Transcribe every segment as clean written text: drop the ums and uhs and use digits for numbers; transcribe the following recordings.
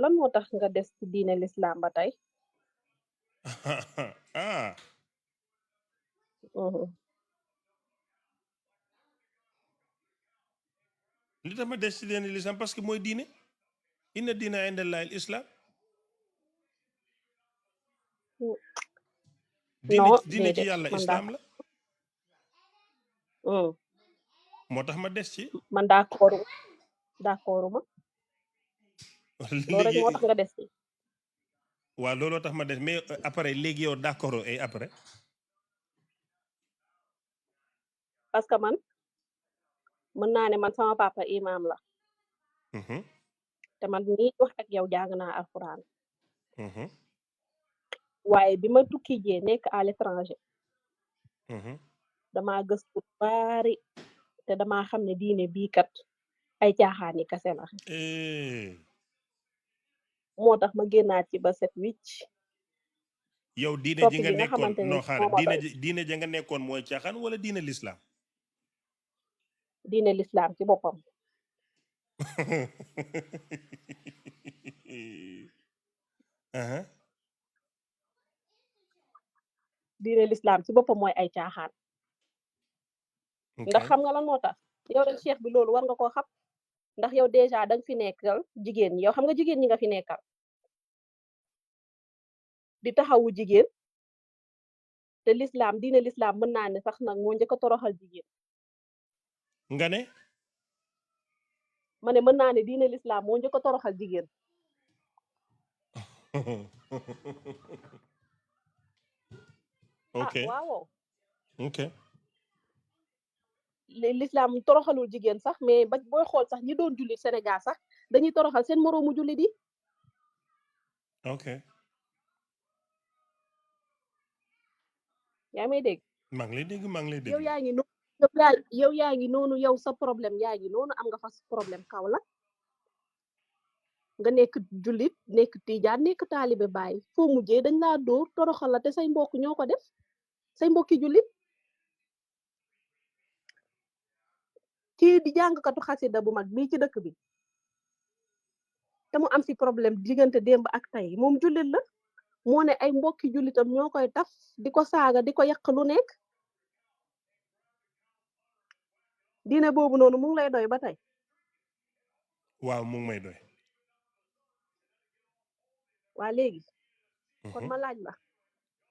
lan moo tax nga des ci diine l'islam ba tey. ah Mhm. li tax ma des ci leen l'islam parce que mooy diine inna diina indallahi al islam diine non diine ci déedéet yàlla man islam d'accord. la Mm. moo tax ma des ci man d'accorduma loolu rek moo tax léegi nga des ci. waaw looloo tax ma des mais après léegi yow d'accord ay après parce que man mën naa ne man sama papa imam la Mhm, te man mii wax ak yow jàng naa alxuraan mhm, waaye bi ma tukki jee nekk à l'étranger mhm. damaa gëstu bari te damaa xam ne diine bii kat ay caaxaani kase la Eh, moo tax ma génnaat ci ba set wicc yow diine topp ji nga gi nga nekkoon xamante ne non xaar moo ma doy diine ja nga nekkoon mooy caaxaan wala diine l'islam diine l'islam ci boppam Aha, diine l'islam ci boppam mooy ay caaxaan ok ndax xam nga lan moo tax yow rek cheikh bi loolu war nga koo xam ndax yow déjà danga fi nekkal jigéen ñi yow xam nga jigéen ñi nga fi nekkal di taxawu jigéen te l'islam diine l'islam mën naa ne sax nag moo njëkk a toroxal jigéen nga ne ma ne mën naa ne diine l'islam moo njëkk a toroxal jigéen ah ok waaw ok l'islam toroxalul jigéen sax mais ba booy xool sax ñi doon jullit Sénégal sax dañuy toroxal seen moroomu jullit yi ok yaa may dégg maa ngi lay dégg maa ngi lay yow déglu yaa ngi noonu yow yaa ngi noonu yow sa problème yaa ngi noonu am nga fa problème kaw la nga nekk jullit nekk tijaan nekk taalibe bàyyi foo mujjee dañ laa dóor toroxal la te say mbokk ñoo ko def say mbokki jullit kii di jàngkatu xasida bu mag bii ci dëkk bi te mu am si problème diggante démb ak tey moom jullit la moo ne ay mbokki jullitam ñoo koy taf di ko saaga di ko yàq lu nekk diine boobu noonu mu ngi lay doy ba tey waaw mu ngi may doy waa léegi kon Mhm, ma laaj la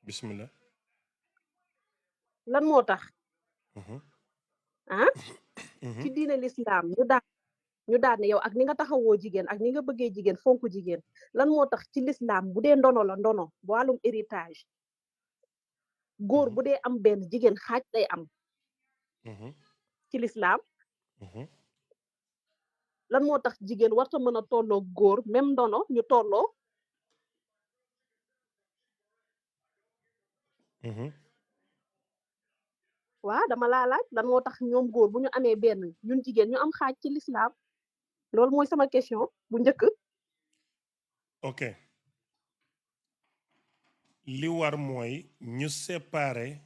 bismillah lan moo tax Mhm, ah mhm, ci diine l'islam ñu daal ne yow ak ni nga taxawoo jigéen ak ni nga bëggee jigéen fonk jigéen lan moo tax ci l'islam bu dee ndono la ndono wàllum héritage góor mhm, bu dee am benn jigéen xaaj day am mhm, ci l'islam mhm, lan moo tax jigéen warta mën a tolloo góor même ndono ñu tolloo mhm. waa dama laa laaj lan moo tax ñoom góor bu ñu amee benn ñun jigéen ñu am xaaj ci l'islam loolu mooy sama question bu njëkk ok li war mooy ñu séparer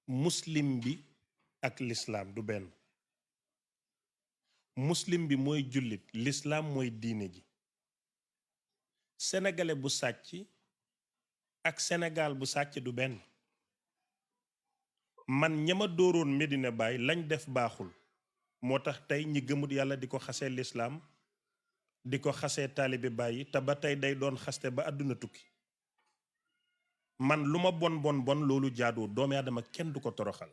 muslim bi ak l'islam du benn muslim bi mooy jullit l'islam mooy diine ji sénégalais bu sàcc ak Sénégal bu sàcc du benn man ñama dooroon Medina Baye lañ def baaxul moo tax tey ñi gëmut yàlla di ko xasee l'islam di ko xasee taalibe Baye te ba tey day doon xaste ba àdduna tukki man lu ma bon bon bon loolu jaaduwul doomi aadama kenn du ko toroxal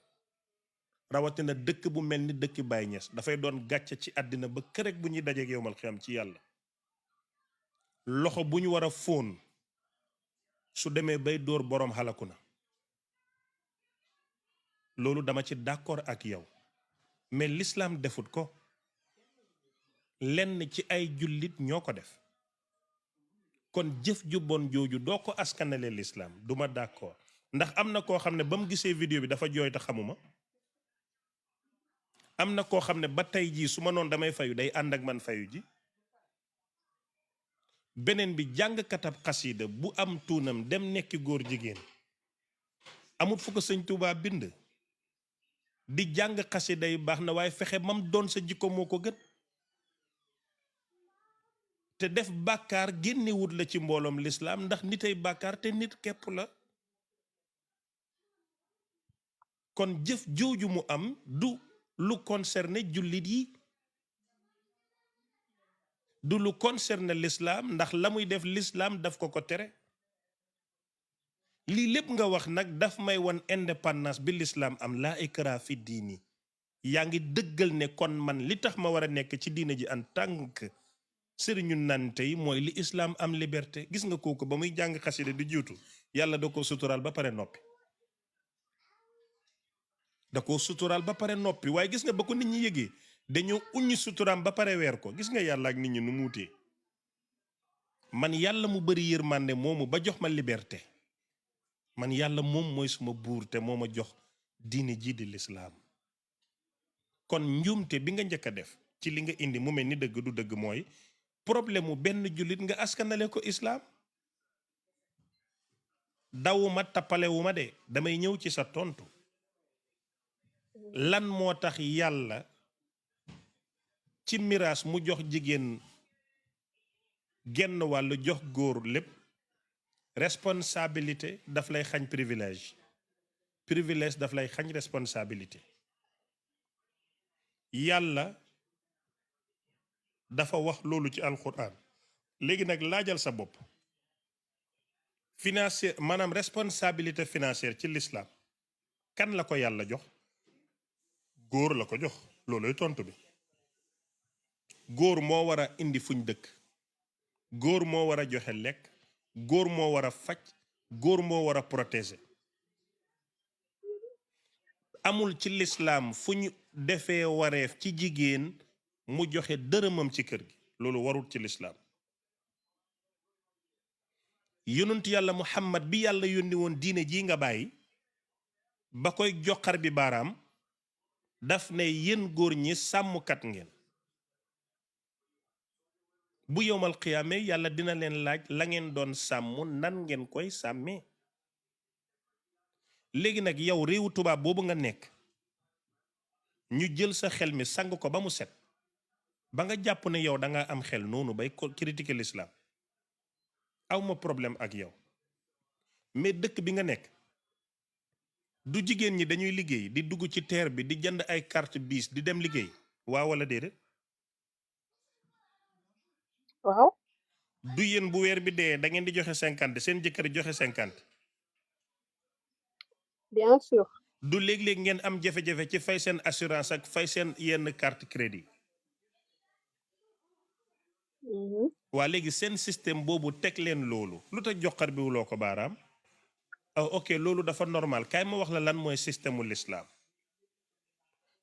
rawatina dëkk bu mel ni dëkk Baye Niass dafay doon gàcce ci àddina ba kërek bu ñuy dajeeg yowmal xiyam ci yàlla loxo bu ñu war a fóon su demee bay dóor boroom xalaku na loolu dama ci d'accord ak yow mais l'islam defut ko lenn ci ay jullit ñoo ko def kon jëf ju bon jooju doo ko askanale l'islam duma d'accord ndax am na koo xam ne ba mu gisee vidéo bi dafa jooy te xamuma am na koo xam ne ba tey jii su ma noon damay fayu day ànd ak man fayu ji beneen bi jàngkatab xasiida bu am tuunam dem nekki góor jigéen amut fu ko sëñ Tuubaa bind di jàng xasida yu baax na waaye fexe mam doon sa jikko moo ko gën te def bàkkaar génnewut la ci mbooloom lislaam ndax nitay bàkkaar te nit képp la. kon jëf jooju mu am du lu concerné jullit yi, du lu concerné l'islam ndax la muy def l'islam daf ko ko tere. lii lépp nga wax nag daf may won indépendance bi l'islam am laa ikra fi diini. yaa ngi dëggal ne kon man li tax ma war a nekk ci diine ji en tant que sëriñu nante yi mooy li islam am liberté. gis nga kooku ba muy jàng xasida di jiitu yàlla da ko suturaal ba pare noppi. da ko suturaal ba pare noppi waaye gis nga ba ko nit ñi yëgee dañoo uññi suturaam ba pare weer ko. gis nga yàlla ak nit ñi nu muutee. man yàlla mu bari yërmande moomu ba jox ma liberté. man yàlla moom mooy suma buur te moo ma jox diine ji di lislaam. kon njuumte bi nga njëkk a def ci li nga indi mu mel ni dëgg du dëgg mooy problème mu benn jullit nga askanale ko islaam. dawuma tappalewuma de damay ñëw ci sa tontu. lan moo tax yàlla ci miraas mu jox jigéen genn wàll jox góor lépp. responsabilité daf lay xañ privilège. privilège daf lay xañ responsabilité. yàlla dafa wax loolu ci alquran. léegi nag laajal sa bopp financier maanaam responsabilité financière ci l'islam kan la ko yàlla jox. góor la ko jox. looluy tontu bi. góor moo war a indi fuñ dëkk. góor moo war a joxe lekk. góor moo war a faj. góor moo war a protéger. amul ci lislaam fu ñu defee wareef ci jigéen mu joxe dërëmam ci kër gi. loolu warul ci lislaam. yonent yàlla muhammad bi yàlla yónni woon diine ji nga bàyyi ba koy joxar bi baaraam daf ne yéen góor ñi sàmmkat ngeen. bu yowmal qiyaame yàlla dina leen laaj la ngeen doon sàmm nan ngeen koy sàmmee. léegi nag yow réewu tubaab boobu nga nekk ñu jël sa xel mi sang ko ba mu set ba nga jàpp ne yow da nga am xel noonu bay ko critiquer l'islam awma problème ak yow mais dëkk bi nga nekk du jigéen ñi dañuy liggéey di dugg ci terre bi di jënd ay carte bis di dem liggéey waaw wala déedéet. waaw. du yéen bu weer bi dee da ngeen di joxe 50 seen jëkkër joxe 50. bien sûr. du léeg-léeg ngeen am jafe-jafe ci fay seen assurance ak fay seen yenn carte crédit. waa léegi seen système boobu teg leen loolu lu tax joxar bi wuloo ko baaraam. ok loolu dafa normal kaay ma wax la lan mooy système u l'islam.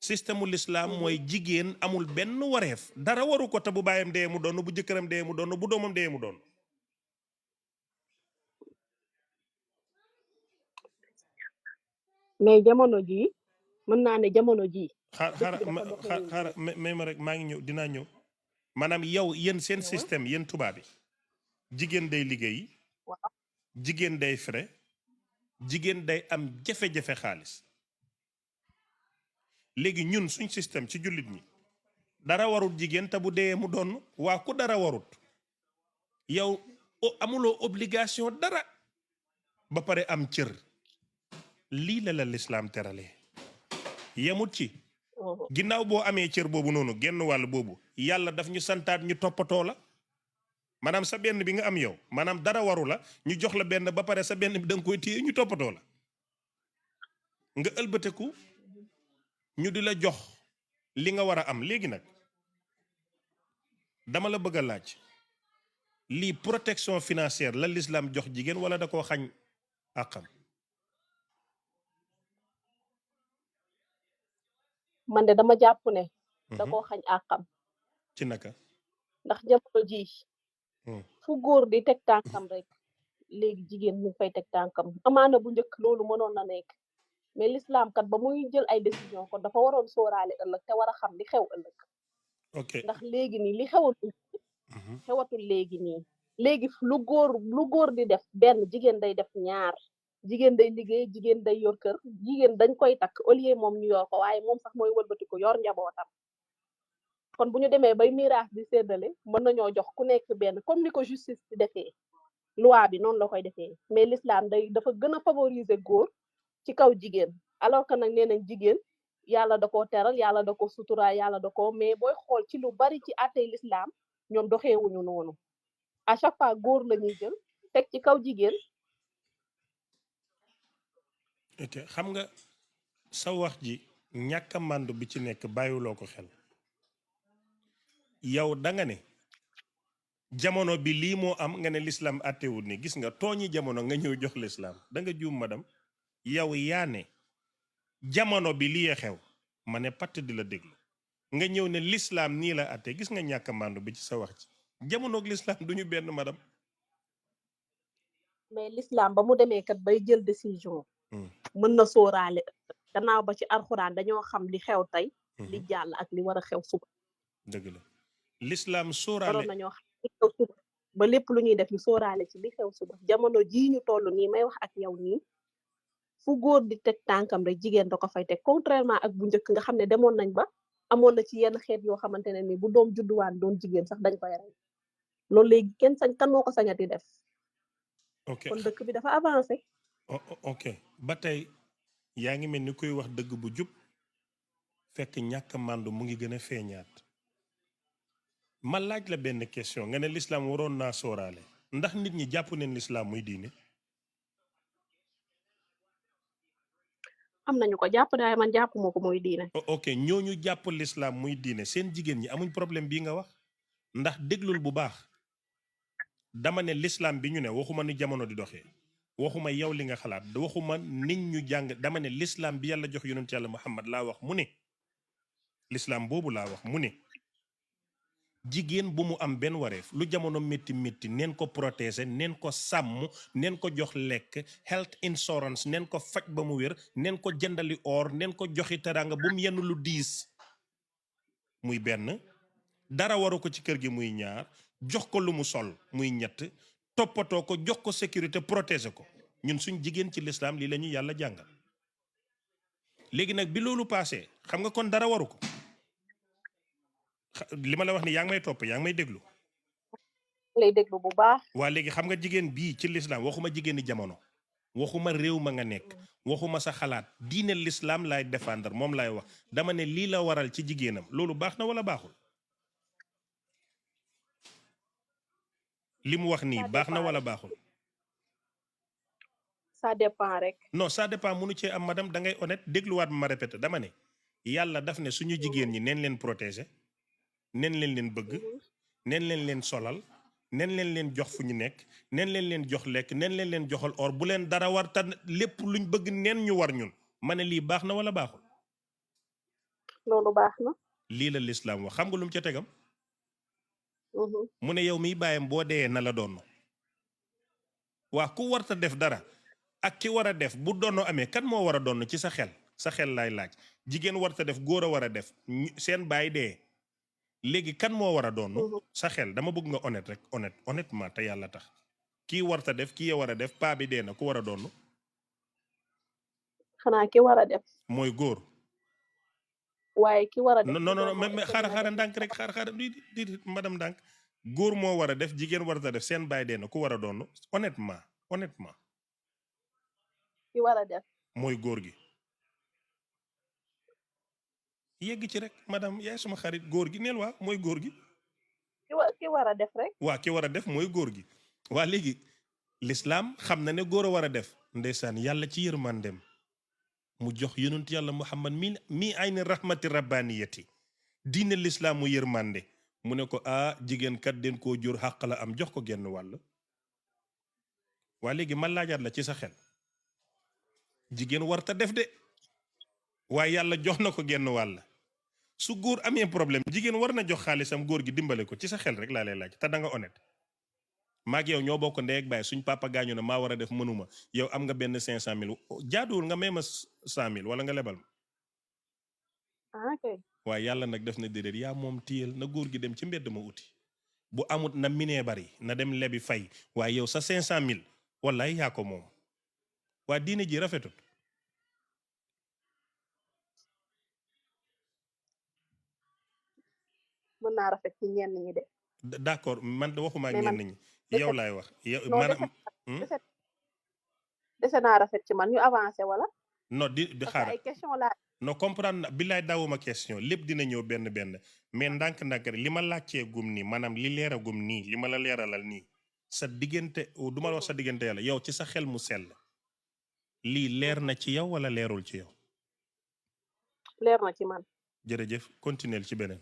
système u l'islam mooy jigéen amul benn wareef dara waru ko te bu baayam dee mu doon bu jëkkëram dee mu doon bu doomam dee mu doon. mais jamono jii mën naa ne jamono jii. xaar may ma rek maa ngi ñëw dinaa ñëw. maanaam yow yéen seen système yéen tubaab bi jigéen day liggéey. jigéen day frais. jigéen day am jafe-jafe xaalis. léegi ñun suñ système ci jullit ñi dara warut jigéen te bu dee mu doon waa ku dara warut yow amuloo obligation dara ba pare am cër. lii la lislaam terale yemut ci ginnaaw boo amee cër boobu noonu genn wàll boobu yàlla daf ñu santaat ñu toppatoo la. maanaam sa benn bi nga am yow maanaam dara waru la ñu jox la benn ba pare sa benn bi da nga koy téye ñu toppatoo la. nga ëlbateku ñu di la jox li nga war a am. léegi nag dama la bëgg a laaj lii protection financière la l'islam jox jigéen wala da koo xañ àqam. man de dama jàpp ne. da koo xañ àqam. ci naka. ndax jamono ji fu góor di teg tànkam rek léegi jigéen mu fay teg tànkam. amaana bu njëkk loolu mënoon na nekk mais l'islam kat ba muy jël ay décision kon dafa waroon sóoraale ëllëg te war a xam li xew ëllëg. ok ndax léegi nii li xewatul. xewatul léegi nii. léegi lu góor di def benn jigéen day def ñaar. jigéen day liggéey jigéen day yor kër jigéen dañ koy takk au lieu moom ñu yor ko waaye moom sax mooy wëlbati ko yor njabootam. kon bu ñu demee bay miraas di séddale mën nañoo jox ku nekk benn comme ni ko justice di defee loi bi noonu la koy defee mais l'islam dafa gën a favoriser góor ci kaw jigéen alors que nag nee nañ jigéen yàlla da koo teral yàlla da ko sutura yàlla da ko mais booy xool ci lu bari ci àttey l'islam ñoom doxeewuñu noonu à chaque fois góor la ñuy jël teg ci kaw jigéen. ok xam nga sa wax ji ñàkk a màndu bi ci nekk bàyyiwuloo ko xel yow da nga ne jamono bi lii moo am nga ne l'islam àttewul ni gis nga tooñi jamono nga ñëw jox l'islam da nga juum madam yow yaa ne jamono bi lii xew ma ne patt di la déglu nga ñëw ne l'islam nii la àtte gis nga ñàkk a màndu bi ci sa wax ci jamonoog l'islam duñu benn madam. mais l'islam ba mu demee kat bay jël décision mën na sóoraale gannaaw ba ci alxuraan dañoo xam li xew tey li jàll ak li war a xew suba. dëgg la l'islam sóoraale waroon nañoo xam li xew suba ba lépp lu ñuy def ñu sóoraale ci li xew suba jamono jii ñu toll nii may wax ak yow nii fu góor di teg tànkam rek jigéen da ko fay teg contrairement ak bu njëkk nga xam ne demoon nañ ba amoon na ci yenn xeet yoo xamante ne ni bu doom judduwaan doon jigéen sax dañ koy rey loolu léegi kenn sañ kan moo ko sañati def. ok kon dëkk bi dafa avancé. ok ba tey yaa ngi mel ni kuy wax dëgg bu jub fekk ñàkk màndu mu ngi gën a feeñaat ma laaj la benn question nga ne l'islam waroon naa sóoraale ndax nit ñi jàpp neen l'islam muy diine. am nañu ko jàpp daay man jàppuma ko muy diine. ok ñooñu jàpp l'islam muy diine seen jigéen ñi amuñ problème bii nga wax ndax déglul bu baax dama ne l'islam bi ñu ne waxuma ni jamono di doxee waxuma yow li nga xalaat waxuma nit ñu jàng dama ne l'islam bi yàlla jox yonent yàlla Muhammad laa wax mu ne l'islam boobu laa wax mu ne jigéen bu mu am benn wareef lu jamono métti métti neen ko protéger neen ko sàmm neen ko jox lekk health insurance neen ko faj ba mu wér neen ko jëndali or neen ko joxi teraanga bu mu yenn lu diis muy benn dara waru ko ci kër gi muy ñaar jox ko lu mu sol muy ñett toppatoo ko jox ko sécurité protéger ko ñun suñ jigéen ci l'islam lii la ñu yàlla jàngal léegi nag bi loolu passé xam nga kon dara waru ko li ma la wax ni yaa ngi may topp yaa ngi may déglu. lay déglu bu baax. waa léegi xam nga jigéen bii ci l'islam waxuma jigéeni jamono waxuma réew ma nga nekk waxuma sa xalaat diine l'islam laay défendre moom laay wax dama ne lii la waral ci jigéenam loolu baax na wala baaxul. li mu wax nii baax na wala baaxul. ça dépend rek. non ça dépend mënu cee am madame da ngay honnête dégluwaat ma répété dama ne yàlla daf ne suñu jigéen ñi neen leen protéger neen leen bëgg neen leen solal neen leen jox fu ñu nekk neen leen jox lekk neen leen joxal or bu leen dara war ta lépp luñ bëgg neen ñu war ñun ma ne lii baax na wala baaxul. loolu baax na. lii la l'islam wax xam nga lu mu ca tegam. mu ne yow miy bàyyam boo dee na la doon waa ku warta def dara ak ki war a def bu doonoo amee kan moo war a doon ci sa xel laay laaj jigéen warta def góor a war a def seen baay dee léegi kan moo war a doon sa xel dama bëgg nga honnête rek honnêtement te yàlla tax kii warta def kii war a def paa bi dee na ku war a doon. xanaa ki war a def. mooy góor. waaye ki war a def. non mais xaaral ndànk rek xaaral di madame ndànk góor moo war a def jigéen warta def seen baay dee na ku war a doon honnêtement. ki war a def. mooy góor gi. yegg ci rek madame yaay suma xarit góor gi neel waa mooy góor gi. ki war a def rek. waa ki war a def mooy góor gi. waa léegi l'islam xam na ne góor a war a def ndeysaan yàlla ci yërmandem mu jox yonent yàlla Muhammad mi ayni rahmati rabbaniyati diine l'islam mu yërmande mu ne ko jigéen kat den koo jur xàq la am jox ko genn wàll. waa léegi ma laajaat la ci sa xel jigéen warta def de waaye yàlla jox na ko genn wàll su góor amee problème jigéen war na jox xaalisam góor gi dimbale ko ci sa xel rek laa lay laaj te da nga honnête maag yow ñoo bokk ndey ak baay suñ papa gaañu na maa war a def mënuma yow am nga benn 500000 jaaduwul nga may ma 100000 wala nga lebal ma. ok. waaye yàlla nag def na déedéet yaa moom téyel na góor gi dem ci mbedd ma uti bu amut na minee bari na dem lebi fay waaye yow sa 500000 wallaay yaa ko moom waa diine ji rafetut. mën naa rafet ci ñenn ñi de d'accord man de waxuma ak mais man ñenn ñi dese yow laay wax yow non dese maanaam dese dese naa rafet ci man ñu avancé wala non di parce que xaar ay question laa non comprendre na billaay dawuma question lépp dina ñëw benn benn mais ndànk-ndànk rek li ma laajtee gum nii maanaam li leeragum nii li ma la leeralal nii sa diggante du ma la wax sa diggante yàlla yow ci sa xel mu sell lii leer na ci yow wala leerul ci yow leer na ci man jërëjëf continuer ci beneen.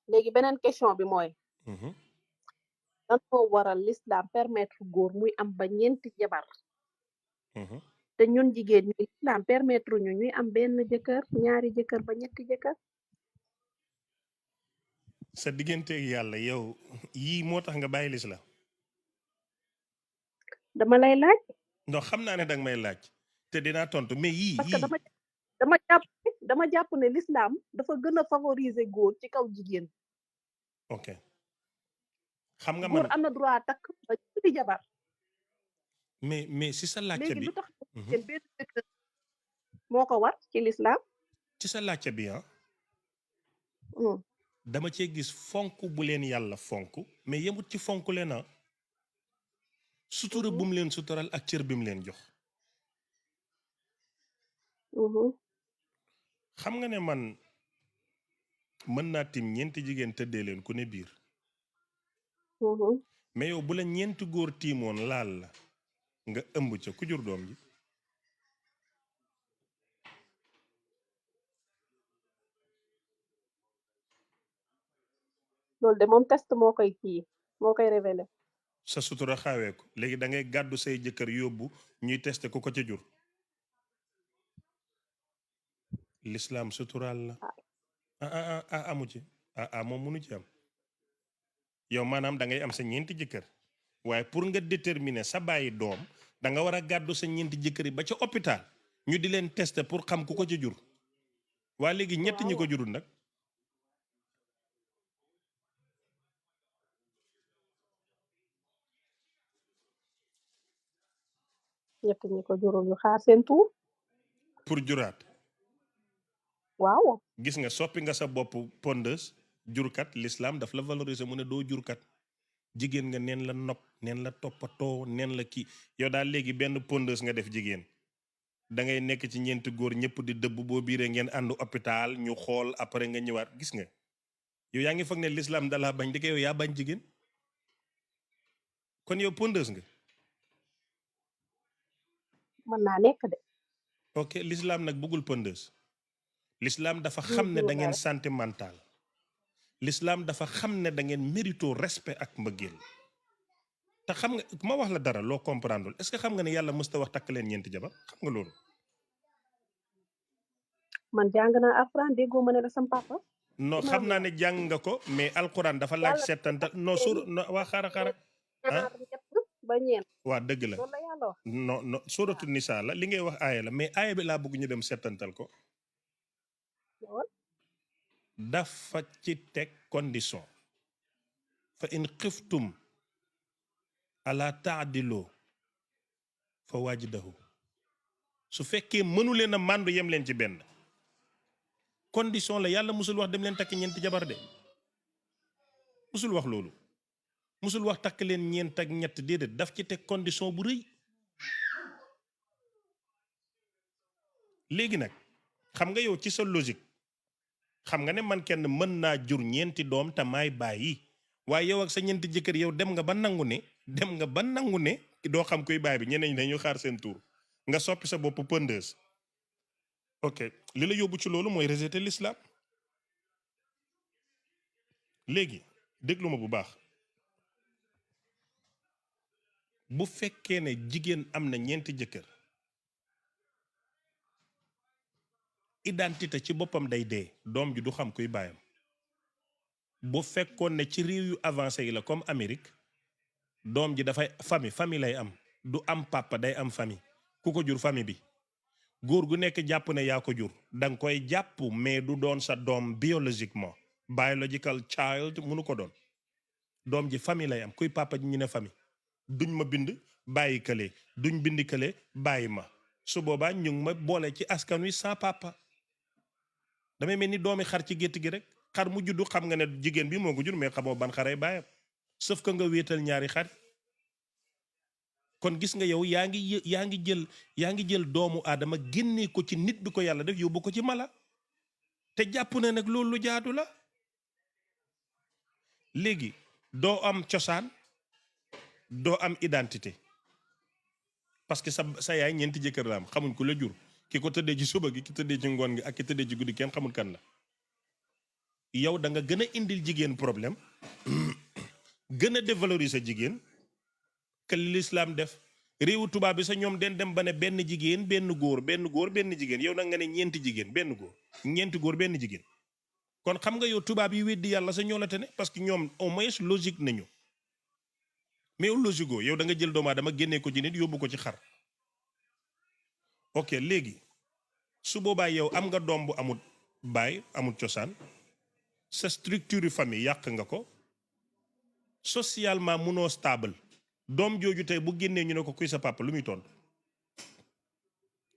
léegi beneen question bi mooy Mhm. lan moo waral l'islam permettre góor muy am ba ñeenti jabar Mhm. te ñun jigéen ñi l'islam permettre ñu ñuy am benn jëkkër ñaari jëkkër ba ñetti jëkkër sa digganteeg yàlla yow yii moo tax nga bàyyi lislaam dama lay laaj non xam naa ne danga may laaj te dinaa tontu mais yii parce que yii dama jàpp ne l'islam dafa gën a favoriser góor ci kaw jigéen ok xam nga góor man am na droit takk ba ñetti jabar mais si sa laajte léegi bi lu tax Mhm. jigéen benn jëkkër moo ko war ci l'islam ci sa laajte bi ah Hmm. dama cee gis fonk bu leen yàlla fonk mais yemut ci fonk leen ah sutura bu mu leen sutural ak cër bi mu leen jox Mhm. xam nga ne man mën naa tim ñeenti jigéen tëddee leen ku ne biir Mhm. mais yow bu la ñeenti góor tiimoon laal la nga ëmb ca ku jur doom ji loolu de moom test moo koy kii moo koy révélé sa sutura xawee ko léegi da ngay gàddu say jëkkër yóbbu ñuy testé ku ko ca jur l'islam suturaal la amu ci moom munu ci am yow maanaam da ngay am sa ñeenti jëkkër waaye pour nga déterminer sa bàyyi doom da nga war a gàddu sa ñeenti jëkkër yi ba ca hôpital ñu di leen testé pour xam ku ko ca jur waa léegi ñett ñi ko jurul nag ñett ñi ko jurul ñu xaar seen tuur pour juraat waaw gis nga soppi nga sa bopp pondeuse jurkat l'islam daf la valoriser mu ne doo jurkat jigéen nga neen la nopp neen la toppatoo neen la kii yow daal léegi benn pondeuse nga def jigéen da ngay nekk ci ñeenti góor ñëpp di dëbb boo biiree ngeen àndu hôpital ñu xool après nga ñëwaat gis nga yow yaa ngi foog ne l'islam dalaa bañ di ko yow yaa bañ jigéen kon yow pondeuse nga mën naa nekk de ok l'islam nag bëggul pondeuse l'islam dafa xam ne da ngeen sentimental l'islam dafa xam ne da ngeen mérito respect ak mbëggeel te xam nga ma wax la dara loo comprendre est-ce que xam nga ne yàlla mësta wax takk leen ñeenti jabar xam nga loolu man jàng naa alxuraan déggoo ma ne la sam papa non xam naa ne jàng nga ko mais alquran dafa laaj settantal non sur waa xara ñaar ñett ba ñeent waa dëgg la loolu la yàlla wax non suratu nisa la li ngay wax aaya la mais aaya bi laa bëgg ñu dem settantal ko lool dafa ci teg condition fa in xiftum ala taadiloo fa waajidahu su fekkee mënu leen a màndu yem leen ci benn condition la yàlla musul wax dem leen takk ñeenti jabar de musul wax loolu musul wax takk leen ñeent ak ñett déedéet daf ci teg condition bu rëy léegi nag xam nga yow ci sa logique xam nga ne man kenn mën naa jur ñeenti doom te maay bàyyi waaye yow ak sa ñeenti jëkkër yow dem nga ba nangu ne doo xam kuy baay bi ñeneen ñi dañu xaar seen tour nga soppi sa bopp pondeuse ok li la yóbbu ci loolu mooy rejeter l'islam léegi déglu ma bu baax bu fekkee ne jigéen am na ñeenti jëkkër identité ci boppam day dee doom ji du xam kuy baayam bu fekkoon ne ci réew yu avancé yi la comme Amérique doom ji dafay famille lay am du am papa day am famille ku ko jur famille bi góor gu nekk jàpp ne yaa ko jur danga koy jàpp mais du doon sa doom biologiquement biological child mënu ko doon doom ji famille lay am kuy papa ji ñu ne famille duñ ma bind bàyyi kële duñ bind kële bàyyi ma su boobaa ñu ngi ma boole ci askan wi sans papa damay mel ni doomi xar ci gétt gi rek xar mu juddu xam nga ne jigéen bi moo ko jur mais xamoo ban xaray baayam sauf que nga wéetal ñaari xar kon gis nga yow yaa ngi jël doomu aadama génnee ko ci nit bi ko yàlla def yóbbu ko ci mala te jàpp na nag loolu lu jaadu la léegi doo am cosaan doo am identité parce que sa yaay ñeenti jëkkër la am xamuñ ko la jur ki ko tëddee ci suba gi ki tëddee ci ngoon gi ak ki tëddee ci guddi kenn xamul kan la yow da nga gën a indil jigéen problème gën a dévaloriser jigéen que l'islam def réewu tubaab bi sa ñoom den dem ba ne benn jigéen benn góor benn jigéen yow nag nga ne ñeenti jigéen benn góor ñeenti góor benn jigéen kon xam nga yow tubaab yi weddi yàlla sa ñoo la te ne parce que ñoom au moins logique nañu mais yow logique oo yow da nga jël doomu aadama génnee ko ci nit yóbbu ko ci xar ok léegi su boobaa yow am nga doom bu amul baay amul cosaan sa structure famille yàq nga ko socialement munoo stable doom jooju tey bu génnee ñu ne ko kuy sa papa lu muy tontu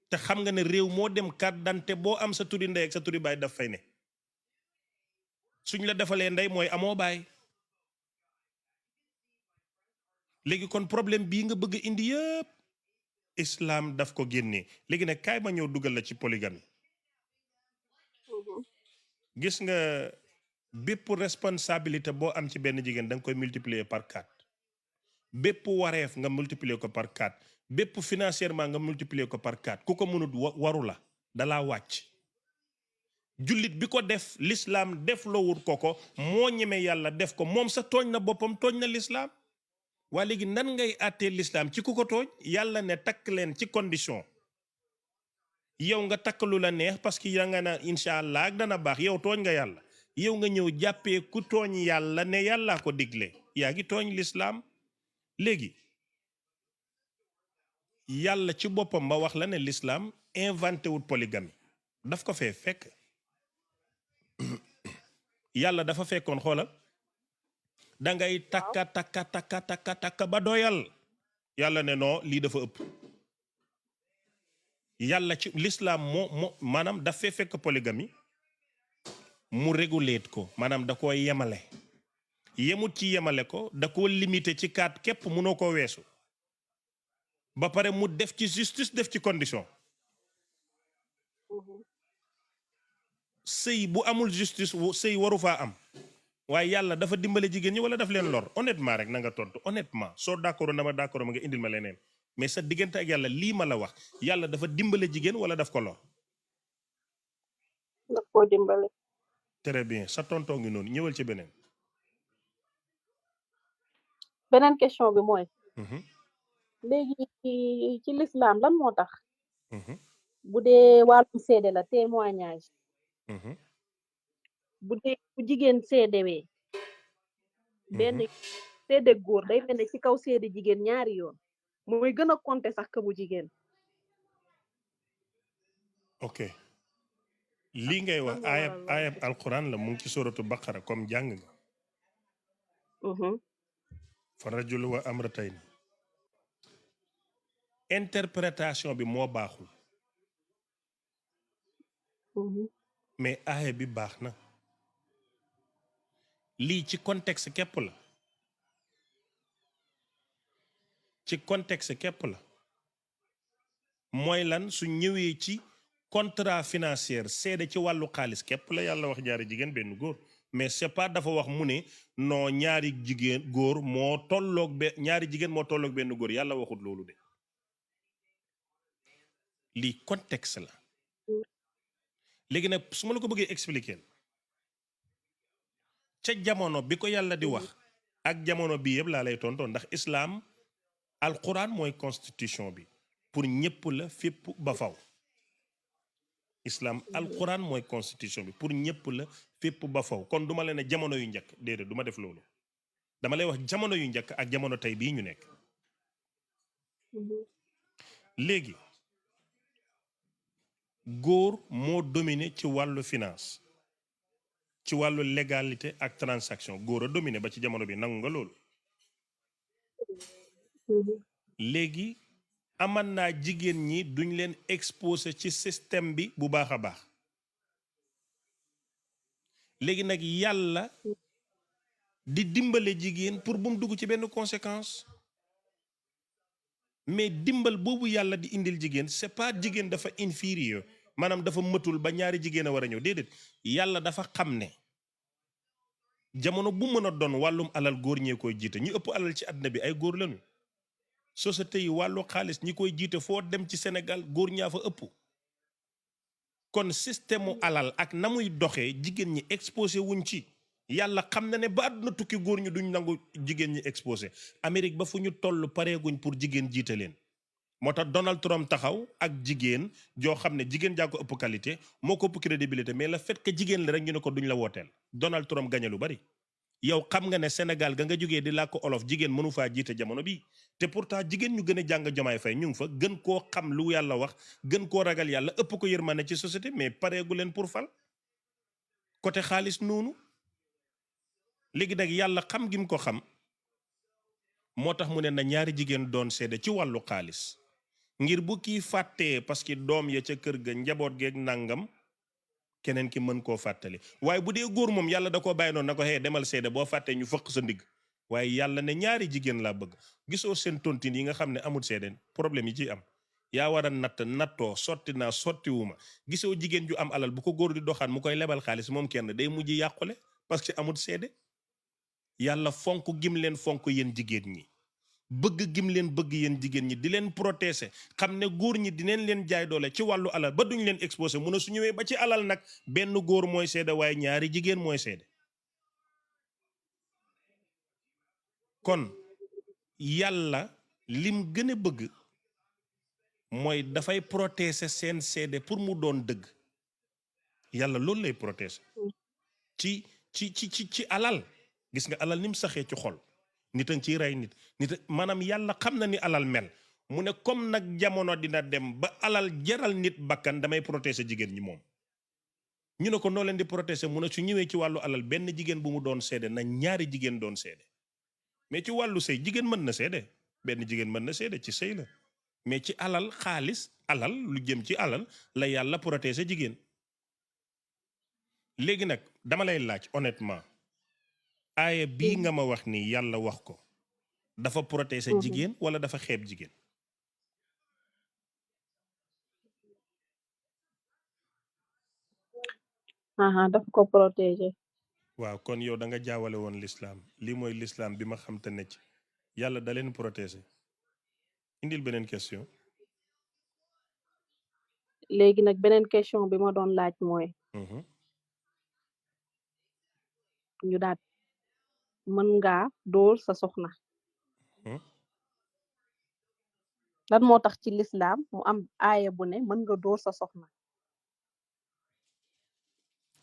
te xam nga ne réew moo dem carte d'identité boo am sa turi ndey ak sa turi baay daf fay ne suñ la defalee ndey mooy amoo baay léegi kon problème bii nga bëgg indi yëpp islam daf ko génnee léegi nag kaay ma ñëw dugal la ci polygamie gis nga bépp responsabilité boo am ci benn jigéen da nga koy multiplier par 4 bépp wareef nga multiplier ko par 4 bépp financièrement nga multiplier ko par 4 ku ko mënut waru la dalaa wàcc jullit bi ko def l'islam def loowut ko moo ñeme yàlla def ko moom sa tooñ na boppam tooñ na l'islam waa léegi nan ngay àttee l'islam ci ku ko tooñ yàlla ne takk leen ci condition yow nga takk lu la neex parce que ya nga na incha allah ak dana baax yow tooñ nga yàlla yow nga ñëw jàppee ku tooñ yàlla ne yàllaa ko digle yaa ngi tooñ l'islam léegi yàlla ci boppam ba wax la ne l'islam inventé wut polygamie daf ko fee fekk yàlla dafa fekkoon xoolal da ngay takka ba doyal yàlla ne non lii dafa ëpp yàlla ci l'islam moo maanaam daf fee fekk polygamie mu réguler ko maanaam da koo yemale yemut ci yemale ko da koo limité ci 4 képp mënoo ko weesu ba pare mu def ci justice def ci condition sëy bu amul justice sëy waru faa am waaye yàlla dafa dimbale jigéen ñi wala daf leen lor honnêtement rek na nga tontu honnêtement soo d'accord na ma d'accord ma nga indil ma leneen mais sa diggante ak yàlla lii ma la wax yàlla dafa dimbale jigéen wala daf ko lor. daf koo dimbale. très bien sa tontoo ngi noonu ñëwal ci beneen. beneen question bi mooy. léegi ci l'islam lan moo tax. bu dee wàllum seede la témoignage. bu dee bu jigéen seedewee. benn seede góor day mel ne ci kaw seede jigéen ñaari yoon. mooy gën a compter sax que bu jigéen. ok lii ngay wax ayab alquran la mu ngi ci suratu baqara comme jàng nga. fa rajul wa amratayn interprétation bi moo baaxul. mais aaya bi baax na. lii ci contexte képp la. ci contexte képp la. mooy lan su ñëwee ci contrat financier seede ci wàllu xaalis képp la yàlla wax ñaari jigéen benn góor mais c'est pas dafa wax mu ne non ñaari jigéen góor moo tolloog ñaari jigéen moo tolloog benn góor yàlla waxut loolu de lii contexte la. léegi nag su ma la ko bëggee expliquer ca jamono bi ko yàlla di wax ak jamono bii yëpp laa lay tontoon ndax islam alquran mooy constitution bi pour ñëpp la fépp ba faw. islam alquran mooy constitution bi pour ñëpp la fépp ba faw kon duma la ne jamono yu njëkk déedéet duma def loolu dama lay wax jamono yu njëkk ak jamono tey bii ñu nekk. léegi góor moo dominé ci wàllu finance ci wàllu légalité ak transaction góor a dominé ba ci jamono bi nangu nga loolu. léegi aman naa jigéen ñi duñ leen exposé ci système bi bu baax a baax léegi nag yàlla di dimbale jigéen pour bu mu dugg ci benn conséquence mais dimbal boobu yàlla di indil jigéen c'est pas jigéen dafa inférieur maanaam dafa mëtul ba ñaari jigéen a war a ñëw déedéet yàlla dafa xam ne jamono bu mën a doon wàllum alal góor ñee koy jiite ñu ëpp alal ci àddina bi ay góor lañu société yi wàllu xaalis ñi koy jiite foo dem ci Sénégal góor ñaa fa ëpp kon système mu alal ak na muy doxee jigéen ñi exposé wuñ ci yàlla xam na ne ba àdduna tukki góor ñu duñ nangu jigéen ñi exposé Amérique ba fu ñu toll pareeguñ pour jigéen jiite leen moo tax Donald Trump taxaw ak jigéen joo xam ne jigéen jaa ko ëpp qualité moo ko ëpp crédibilité mais le fait que jigéen la rek ñu ne ko duñ la wooteel Donald Trump gañe lu bari yow xam nga ne Sénégal ga nga jógee di làkk olof jigéen mënu faa jiite jamono bii te pourtant jigéen ñu gën a jàng Jomaay Fay ñu ngi fa gën koo xam lu yàlla wax gën koo ragal yàlla ëpp ko yërmande ci société mais pareegu leen pour fal côté xaalis noonu léegi nag yàlla xam gi mu ko xam moo tax mu ne na ñaari jigéen doon seede ci wàllu xaalis ngir bu kii fàttee parce que doom ya ca kër ga njaboot geeg nangam keneen ki mën koo fàttali waaye bu dee góor moom yàlla da koo bàyyi noonu na ko xee demal seede boo fàttee ñu fëq sa ndigg waaye yàlla ne ñaari jigéen laa bëgg gisoo seen tontine yi nga xam ne amul seede problème yi ciy am yaa war a nattoo sotti naa sottiwuma gisoo jigéen ju am alal bu ko góor di doxaan mu koy lebal xaalis moom kenn day mujj yàqule parce que amul seede yàlla fonk gim leen fonk yéen jigéen ñi bëgg gim leen bëgg yéen jigéen ñi di leen protéger xam ne góor ñi dineen leen jaay doole ci wàllu alal ba duñ leen exposé mun a su ñëwee ba ci alal nag benn góor mooy seede waaye ñaari jigéen mooy seede kon yàlla lim gën a bëgg mooy dafay protéger seen seede pour mu doon dëgg yàlla loolu lay protéger ci alal gis nga alal ni mu saxee ci xol nit a ngi ciy rey nit maanaam yàlla xam na ni alal mel mu ne comme nag jamono dina dem ba alal jaral nit bakkan damay protéger jigéen ñi moom ñu ne ko noo leen di protéger mu ne su ñëwee ci wàllu alal benn jigéen bu mu doon seede na ñaari jigéen doon seede mais ci wàllu sëy jigéen mën na seede benn jigéen mën na seede ci sëy la mais ci alal xaalis alal lu jëm ci alal la yàlla protéger jigéen léegi nag dama lay laaj honnêtement aaya bii nga ma wax ni yàlla wax ko dafa protéger jigéen wala dafa xeeb jigéen dafa ko protéger waaw kon yow da nga jaawale woon l'islam lii mooy l'islam bi ma xam te ne ci yàlla da leen protéger indil beneen question léegi nag beneen question bi ma doon laaj mooy ñu daal mën ngaa dóor sa soxna lan moo tax ci l'islam mu am aaya bu ne mën nga dóor sa soxna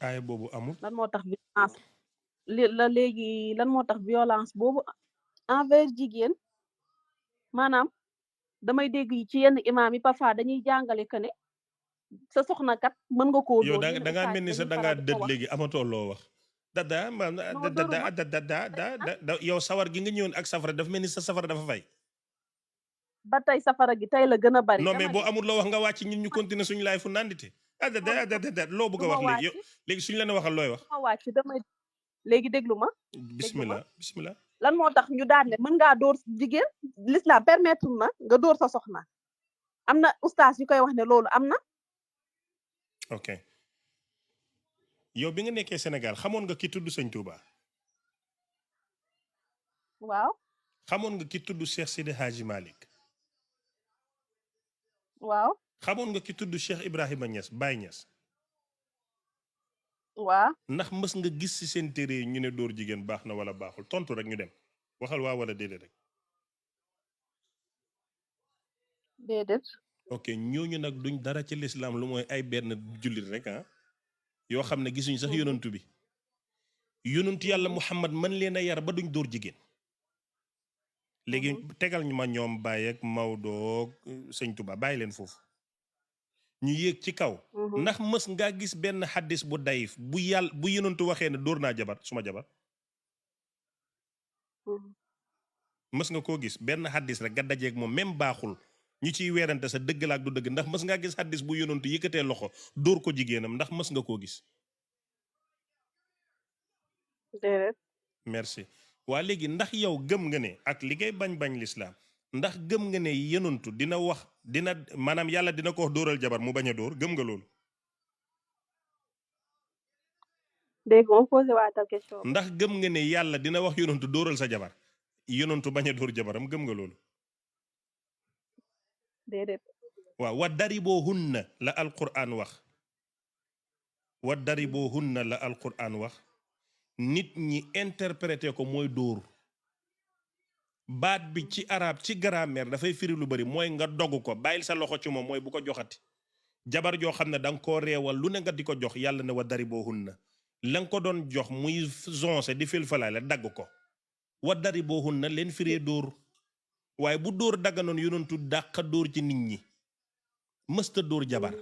aaya boobu amul lan moo tax violence léegi lan moo tax violence boobu envers jigéen maanaam damay dégg ci yenn imaam yi parfois dañuy jàngale que ne sa soxna kat mën nga koo yow dóor da ngaa mel ni sa da ngaa dëdd léegi amatoo loo wax yow sawar gi nga ñëwoon ak safara dafa mel ni sa safara dafa fay ba tey safara gi tey la gën a bari non mais boo amul loo wax nga wàcc ñun ñu continuer suñu laay fu nandite loo bëgg a wax léegi yow léegi suñu leen waxal looy wax ma wàcc damay léegi déglu ma bismillah lan moo tax ñu daan ne mën ngaa dóor jigéen l'islam permettre na nga dóor sa soxna am na ustaas yu koy wax ne loolu am na ok yow bi nga nekkee Sénégal xamoon nga ki tudd Sëñ Touba waaw xamoon nga ki tudd Cheikh Sidi Hadji Malick waaw xamoon nga ki tudd Cheikh Ibrahima Niass Baye Niass waaw ndax mës nga gis ci seen téere yi ñu ne dóor jigéen baax na wala baaxul tontu rek ñu dem waxal waa wala déedéet rek déedéet ok ñooñu nag duñ dara ci l'islam lu mooy ay benn jullit rek yoo xam ne gisuñ sax yonantu bi yonantu yàlla Muhammad mën leen a yar ba duñ dóor jigéen léegi tegal ñu ma ñoom Baye ak Maodo Sëñ Tuba bàyyi leen foofu ñu yéeg ci kaw ndax mës ngaa gis benn xaddis bu dayif bu yonantu waxee ne dóor naa jabar suma jabar mës nga koo gis benn xaddis rek nga dajeeg moom même baaxul ñu ciy weerante sa dëgg la ak du dëgg ndax mës ngaa gis xaddis bu yonantu yëkkatee loxo dóor ko jigéenam ndax mës nga koo gis déedéet. merci waa léegi ndax yow gëm nga ne ak li ngay bañ lislaam ndax gëm nga ne yenuntu dina wax dina maanaam yàlla dina ko wax dóoral jabar mu bañ a dóor gëm nga loolu dégg nga posé waatal question bi. ndax gëm nga ne yàlla dina wax yonantu dóoral sa jabar yonantu bañ a dóor jabaram gëm nga loolu déedéet. waaw wa dariboo hunna la alquran wax wa dariboo hunna la alquran wax nit ñi interprété ko mooy dóor baat bi ci arab ci grammaire dafay firi lu bari mooy nga dogg ko bàyyil sa loxo ci moom mooy bu ko joxati jabar joo xam ne da nga koo reewal lu ne nga di ko jox yàlla ne wa dariboo hunna la nga ko doon jox muy zonse di filfalaay la dagg ko wa dariboo hunna leen firee dóor waaye bu dóor dagganoon yonentu dàq dóor ci nit ñi mësta dóor jabar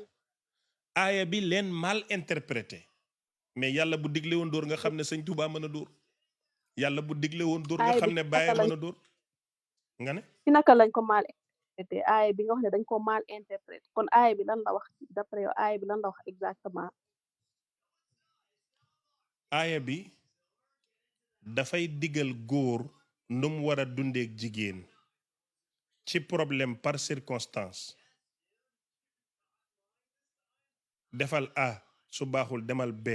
aaya bi leen mal interprété mais yàlla bu digle woon dóor nga xam ne sëñ Tuubaa mën a dóor yàlla bu digle woon dóor nga xam ne bàyyi mën a dóor nga ne ci naka lañ ko mal interprété aaya bi nga wax ne dañ ko mal interprété kon aaya bi lan la wax d'après yow aaya bi lan la wax exactement. aaya bi dafay digal góor nu mu war a dundeek jigéen ci problème par circonstance defal A su baaxul demal B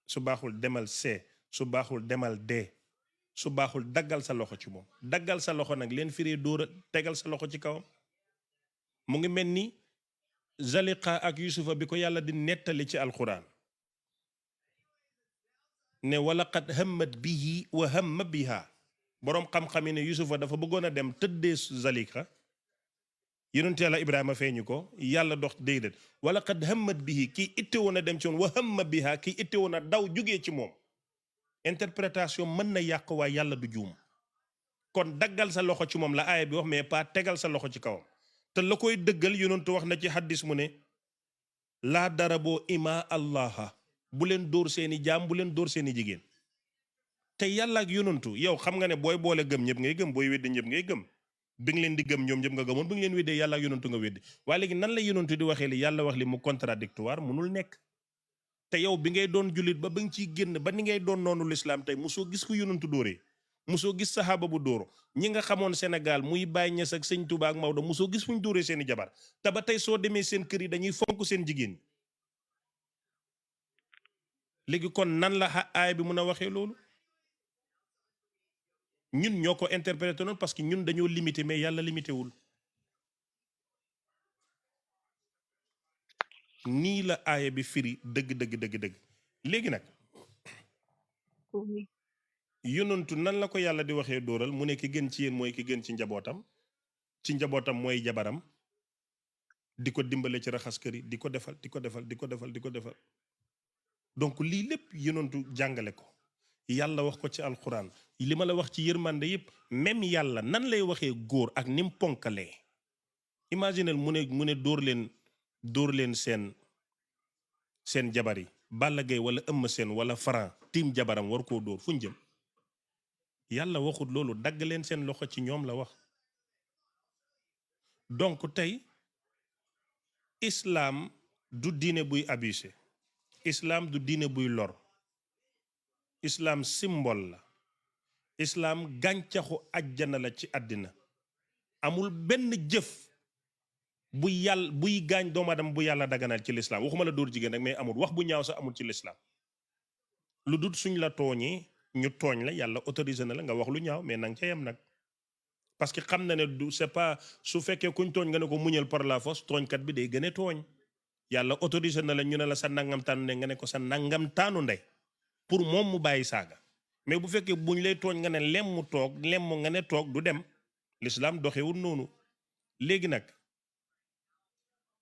su baaxul demal C su baaxul demal D su baaxul daggal sa loxo ci moom daggal sa loxo nag leen firee dóora tegal sa loxo ci kawam mu ngi mel ni Zaliqa ak Yusufa bi ko yàlla di nettali ci alxuraan ne walaqad hammat bihi wa hamma biha boroom xam-xam yi ne Yusufa dafa bëggoon a dem tëddee Zaliqa yonent yàlla Ibrahima feeñu ko yàlla dox déedéet walaqad hammat bihi kii itte woon a dem ci woon wa hamma biha kii itte woon a daw jógee ci moom interprétation mën na yàq waaye yàlla du juum kon daggal sa loxo ci moom la aaya bi wax mais pas tegal sa loxo ci kawam te la koy dëggal yonentu wax na ci xaddis mu ne laa daraboo ima allaha bu leen dóor seeni jaam bu leen dóor seeni jigéen te yàlla ak yonentu yow xam nga ne booy boole gëm ñëpp ngay gëm booy weddi ñëpp ngay gëm bi nga leen di gëm ñoom ñëpp nga gëmoon bi nga leen weddee yàlla ak yonentu nga weddi waaye léegi nan la yonentu di waxee li yàlla wax li mu contradictoire munul nekk te yow bi ngay doon jullit ba nga ciy génn ba ni ngay doon noonu lislaam tey mosoo gis ku yonentu dóoree mosoo gis saxaaba bu dóoro ñi nga xamoon Sénégal muy Baye Niass ak sëñ Touba ak Maodo mosoo gis fu ñu dóoree seeni jabar te ba tey soo demee seen kër yi dañuy fonk seen jigéen léegi kon nan la aaya bi mën a waxee loolu ñun ñoo ko interprété noonu parce que ñun dañoo limité mais yàlla limité wul nii la aaya bi firi dëgg léegi nag yonentu nan la ko yàlla di waxee dóoral mu ne ki gën ci yéen mooy ki gën ci njabootam mooy jabaram di ko dimbale ci raxas kër yi di ko defal donc lii lépp yonentu jàngale ko yàlla wax ko ci alxuraan li ma la wax ci yërmande yëpp même yàlla nan lay waxee góor ak ni mu ponkalee imaginel mu ne dóor leen seen jabar yi Balla Gaye wala Eumeu Sène wala Franc tiim jabaram war koo dóor fu ñu jëm yàlla waxut loolu dagg leen seen loxo ci ñoom la wax donc tey islam du diine buy abusé islam du diine buy lor islam symbole la islam gàncaxu àjjana la ci àddina amul benn jëf buy gaañ doomu aadama bu yàlla daganal ci l'islam waxuma la dóor jigéen rek mais amul wax bu ñaaw sax amul ci l'islam lu dul suñ la tooñee ñu tooñ la yàlla autorisé na la nga wax lu ñaaw mais nanga ca yem nag parce que xam na ne du c'est pas su fekkee kuñ tooñ nga ne ko muñal par la force tooñkat bi day gën a tooñ yàlla autorisé na la ñu ne la sa nangam taanu ndey nga ne ko sa nangam taanu ndey pour moom mu bàyyi saaga mais bu fekkee buñ lay tooñ nga ne lem mu toog lem mu nga ne toog du dem l'islam doxewul noonu léegi nag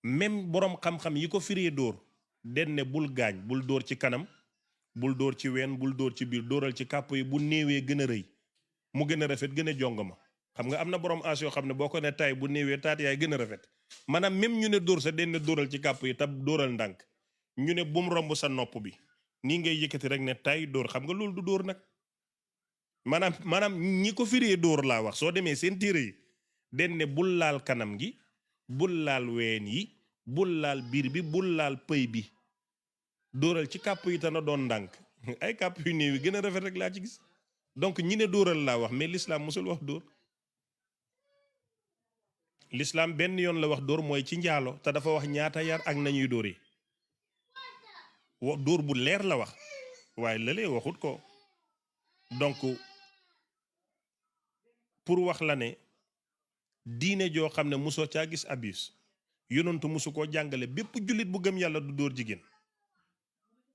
même boroom xam-xam yi ko firee dóor den ne bul gaañ bul dóor ci kanam bul dóor ci ween bul dóor ci biir dóoral ci kàpp yi bu néewee gën a rëy mu gën a rafet gën a jongama xam nga am na borom as yoo xam ne boo ko ne taay bu néewee taat yaay gën a rafet maanaam même ñu ne dóor sa den ne dóoral ci kàpp yi tab dóoral ndànk ñu ne bum romb sa nopp bi nii ngay yëkkati rek ne taay dóor xam nga loolu du dóor nag maanaam ñi ko firee dóor laa wax soo demee seen téere yi den ne bul laal kanam gi bul laal ween yi bul laal biir bi bul laal pëy bi dóoral ci kàpp yi te na doon ndànk ay kàpp yu néew yi gën a rafet rek laa ci gis donc ñi ne dóoral laa wax mais l'islam mosul wax dóor l'islam benn yoon la wax dóor mooy ci njaalo te dafa wax ñaata yar ak nañuy dóor yi dóor bu leer la wax waaye lëlee waxut ko donc pour wax la ne diine joo xam ne mosoo caa gis abus yonentu mosu koo jàngale bépp jullit bu gëm yàlla du dóor jigéen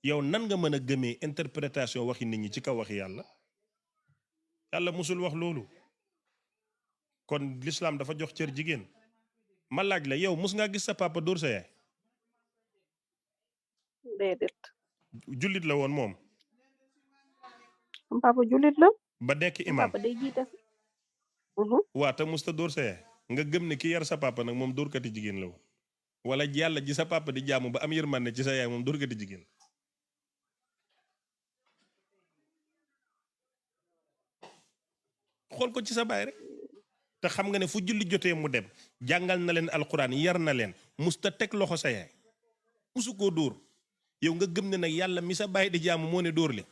yow nan nga mën a gëmee interprétation waxi nit ñi ci kaw waxi yàlla yàlla mosul wax loolu kon l'islam dafa jox cër jigéen ma laaj la yow mos ngaa gis sa papa dóor sa yaay déedéet jullit la woon moom sama papa jullit la ba nekk sama imam papa day jiite waa te musta dóor sa yaay nga gëm ne ki yar sa papa nag moom dóorkati jigéen la woon wala yàlla ji sa papa di jaamu ba am yërmande ci sa yaay moom dóorkati jigéen xool ko ci sa baay rek te xam nga ne fu julli jotee mu dem jàngal na leen alquran yar na leen musta teg loxo sa yaay musu koo dóor yow nga gëm ne nag yàlla mi sa baay di jaamu moo ne dóor le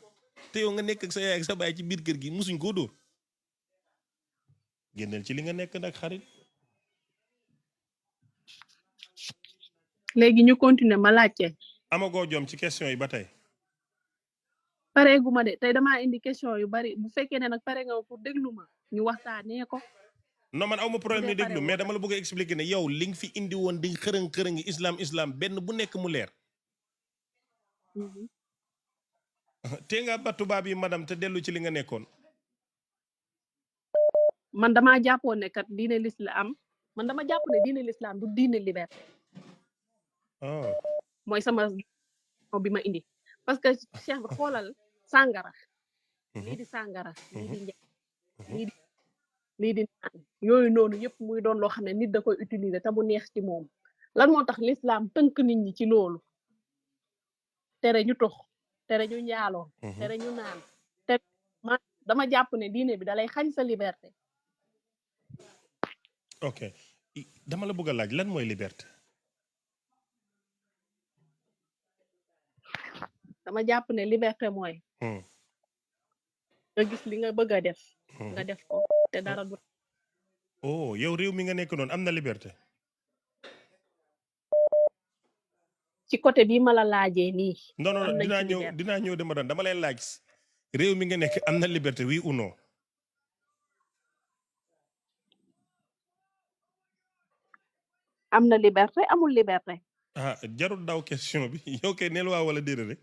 te yow nga nekk ak sa yaay ak sa baay ci biir kër gi musuñ koo dóor génneel ci li nga nekk nag xarit léegi ñu continuer ma laajte amagoo jom ci question yi ba tey pareegu ma de tey damaa indi question yu bari bu fekkee ne nag pare nga pour déglu ma ñu waxtaanee ko non man awma problème yi déglu mais dama la bëgg a expliquer ne yow li nga fi indi woon di xërëng islam benn bu nekk mu leer te nga ba tubaab yi madame te dellu ci li nga nekkoon man damaa jàppoon ne kat diine l'islam man dama jàpp ne diine l'islam du diine liberté mooy sama bi ma indi parce que cheikh bi xoolal sàngara lii di sàngara lii di njaay lii di naan yooyu noonu yëpp muy doon loo xam ne nit da koy utiliser te mu neex ci moom lan moo tax l'islam tënk nit ñi ci loolu tere ñu tox tere ñu njaaloo tere ñu naan te man dama jàpp ne diine bi dalay xañ sa liberté ok dama la bëgg a laaj lan mooy liberté dama jàpp ne liberté mooy nga gis li nga bëgg a def nga def ko te dara du oh yow réew mi nga nekk noonu am na liberté ci côté bii ma la laajee nii non non dinaa ñëw dama lay laaj réew mi nga nekk am na liberté oui ou non am na liberté amul liberté jarul daw question bi yow kay neel waa wala déedéet rek